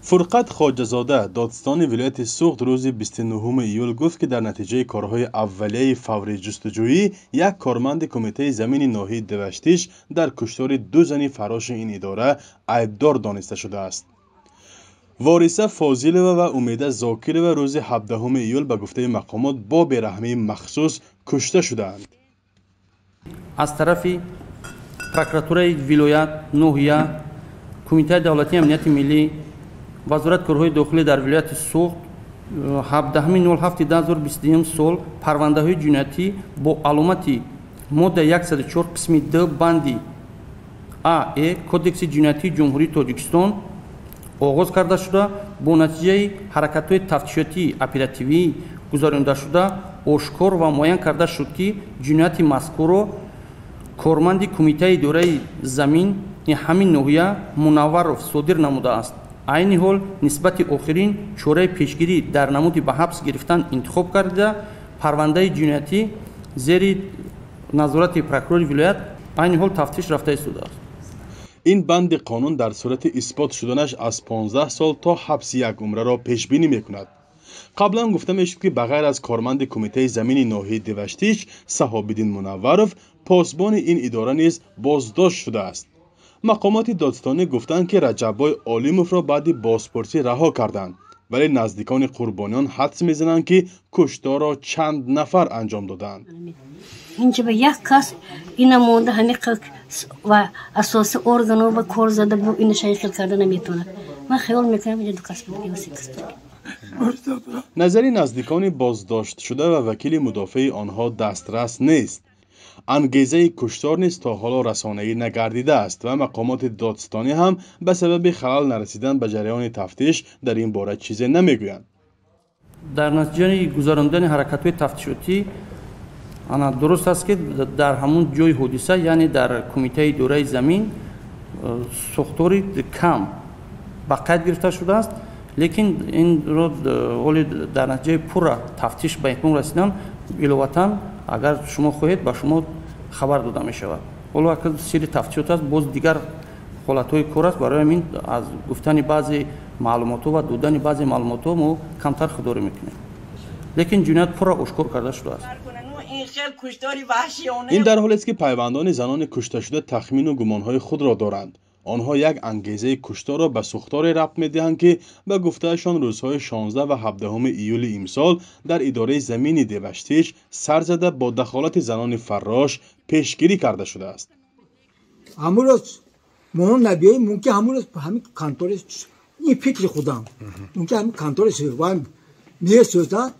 Фурқат Хоҷазода, додситони вилояти Суғд, рӯзи 29 июл гуфт, ки дар натиҷаи корҳои аввалияи фаврии ҷустуҷӯӣ як корманди кумитаи замини ноҳияи Деваштич дар куштори ду зани фарроши ин идора айбдор дониста шудааст. Вориса Фозилова ва Умеда Зокирова рӯзи 17 июл ба гуфтаи мақомот бо бераҳмии махсус кушта шудаанд. Аз тарафи прокуратураи вилоят, ноҳия, Кумитаи давлатии амнияти миллӣ, Вазорати корҳои дохилӣ дар вилояти Суғд 17.07.2021 сол парвандаҳои ҷиноятӣ бо аломати модда 104 қисми д банди а э Кодекси ҷиноятии Ҷумҳурии Тоҷикистон оғоз карда шуда, бо натиҷаи ҳаракатҳои тафтишотии оперативӣ гузаронидашуда ошкор ва муайян карда шуд, ки ҷинояти мазкурро корманди Кумитаи идораи замини ҳамин ноҳия Мунавваров содир намудааст. Айни ҳол нисбати охирин чораи пешгирӣ дар намуди ба ҳабс гирифтан интихоб карда, парвандаи ҷиноятӣ зери назорати прокурори вилоят айни ҳол тафтиш рафта истодааст. Ин банди қонун дар сурати исбот шуданаш аз 15 сол то ҳабси якумраро пешбинӣ мекунад. Қаблан гуфта мешуд, ки ба ғайр аз корманди кумитаи замини ноҳияи Деваштич Саҳобиддин Мунавваров, посбони ин идора низ боздошт шудааст. Мақомоти додситонӣ гуфтанд, ки Раҷаббой Олимовро баъди бозпурсӣ раҳо карданд, вале наздикони қурбониён ҳадс мезананд, ки кушторро чанд нафар анҷом додаанд. Инҷа ба як кас ина монда, ҳамин ва асоси органо ба кор зада бу ина шайхил карда наметавонад. Ман хаёл мекунам, инҷа ду кас буд ё се кас буд. Назари наздикони боздоштшуда ва вакили мудофеи онҳо дастрас нест. Ангезаи куштор низ то ҳоло расонаӣ нагардидааст ва мақомоти додситонӣ ҳам ба сабаби халал нарасидан ба ҷараёни тафтиш дар ин бора чизе намегӯянд. Дар натиҷаи гузарондани ҳаракатҳои тафтишотӣ ана дуруст аст, ки дар ҳамун ҷои ҳодиса, яъне дар кумитаи идораи замин, сохтори кам ба қайд гирифта шудааст, лекин инро ҳоли дар натиҷаи пурра тафтиш ба итмом расидан иловатан, агар шумо хоҳед, ба шумо хабар дода мешавад. Ҳоло акр сири тафтишот аст, боз дигар ҳолатҳои кор аст. Барои ҳамин аз гуфтани баъзе маълумотҳо ва додани баъзе маълумотҳо мо камтар худдорӣ мекунем, лекин ҷиноят пурра ошкор карда шудааст. Ин дар ҳолест, ки пайвандони занони кушташуда тахмину гумонҳои худро доранд. Онҳо як ангезаи кушторро ба сӯхторе рабт медиҳанд, ки ба гуфтаашон рӯзҳои 16 ва 17 июли имсол дар идораи замини Деваштич сар зада, бо дахолати занони фаррош пешгирӣ карда шудааст. Ҳамун рӯз мо набиёем, мумкин ҳамун рӯз ҳамин контори, ин фикри худам, мумкин ҳамин контори месӯзад,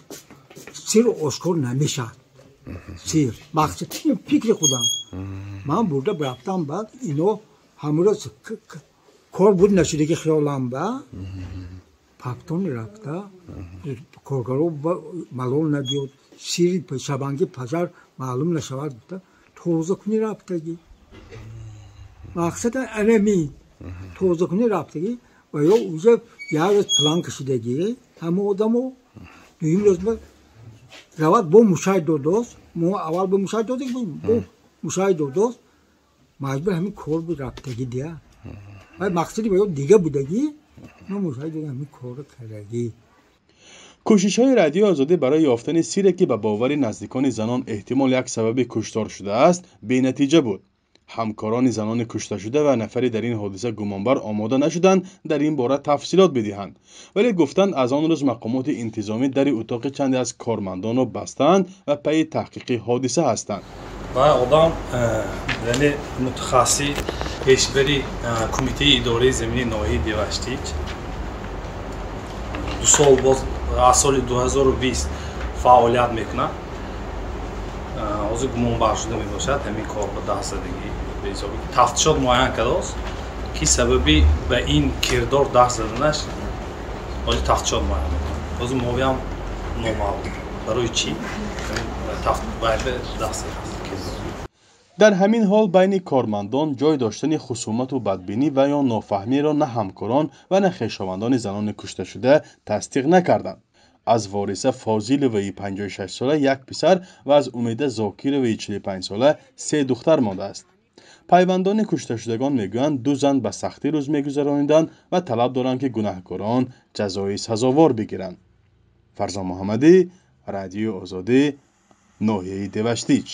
сир ошкор намешавад. Сир мақсад, ин фикри худам. Ман бурда рафтам, баъд ино ҳамун рӯз кор буд, нашудаги хиёлам ба паптон рафта, коргаро малол набиёд, сири шабанги пажар маълум нашавад гуфта, тоза кунӣ рафтагӣ. Мақсад анамин тоза кунӣ рафтагӣ ва ё уже як рӯз план кашидагӣ ҳама одамо, дуюм рӯз равад бо мушай додост. Мо аввал бо мушай додем, бо мушай додост, маҷбур ҳамин кор буд рафтагӣ дия. Мақсади ва ё дига будагӣ, мо мушай додем, ҳамин корро кардагӣ. Кӯшишҳои Радиои Озодӣ барои ёфтани сире, ки ба бовари наздикони занон эҳтимол як сабаби куштор шудааст, бенатиҷа буд. Ҳамкорони занони кушташуда ва нафари дар ин ҳодиса гумонбар омода нашуданд дар ин бора тафсилот бидиҳанд, вале гуфтанд, аз он рӯз мақомоти интизомӣ дари утоқи чанде аз кормандонро бастаанд ва пайи таҳқиқи ҳодиса ҳастанд. Ва одам, яъне мутахассис, пешбари кумитаи идораи замини ноҳияи Деваштич 2 сол боз, аз соли 2020 фаъолият мекунад. Ҳозир гумонбар шуда мебошад ҳамин кор ба даст задагӣ. Беҳисоби тафтишот муайян кардааст, ки сабаби ба ин кирдор даст заданаш ҳозир тафтишот муайян мекунад. Ҳозир мовиам номаълум, барои чӣ даст задааст. Дар ҳамин ҳол байни кормандон ҷой доштани хусумату бадбинӣ ва ё нофаҳмиро на ҳамкорон ва на хешовандони занони кушташуда тасдиқ накарданд. Аз Вориса Фозиловаи 56-сола як писар ва аз Умеда Зокироваи 45-сола се духтар мондааст. Пайвандони кушташудагон мегӯянд, ду зан ба сахтӣ рӯз мегузарониданд ва талаб доранд, ки гунаҳкорон ҷазои сазовор бигиранд. Фарзон Муҳаммадӣ, Радиои Озодӣ, ноҳияи Деваштич.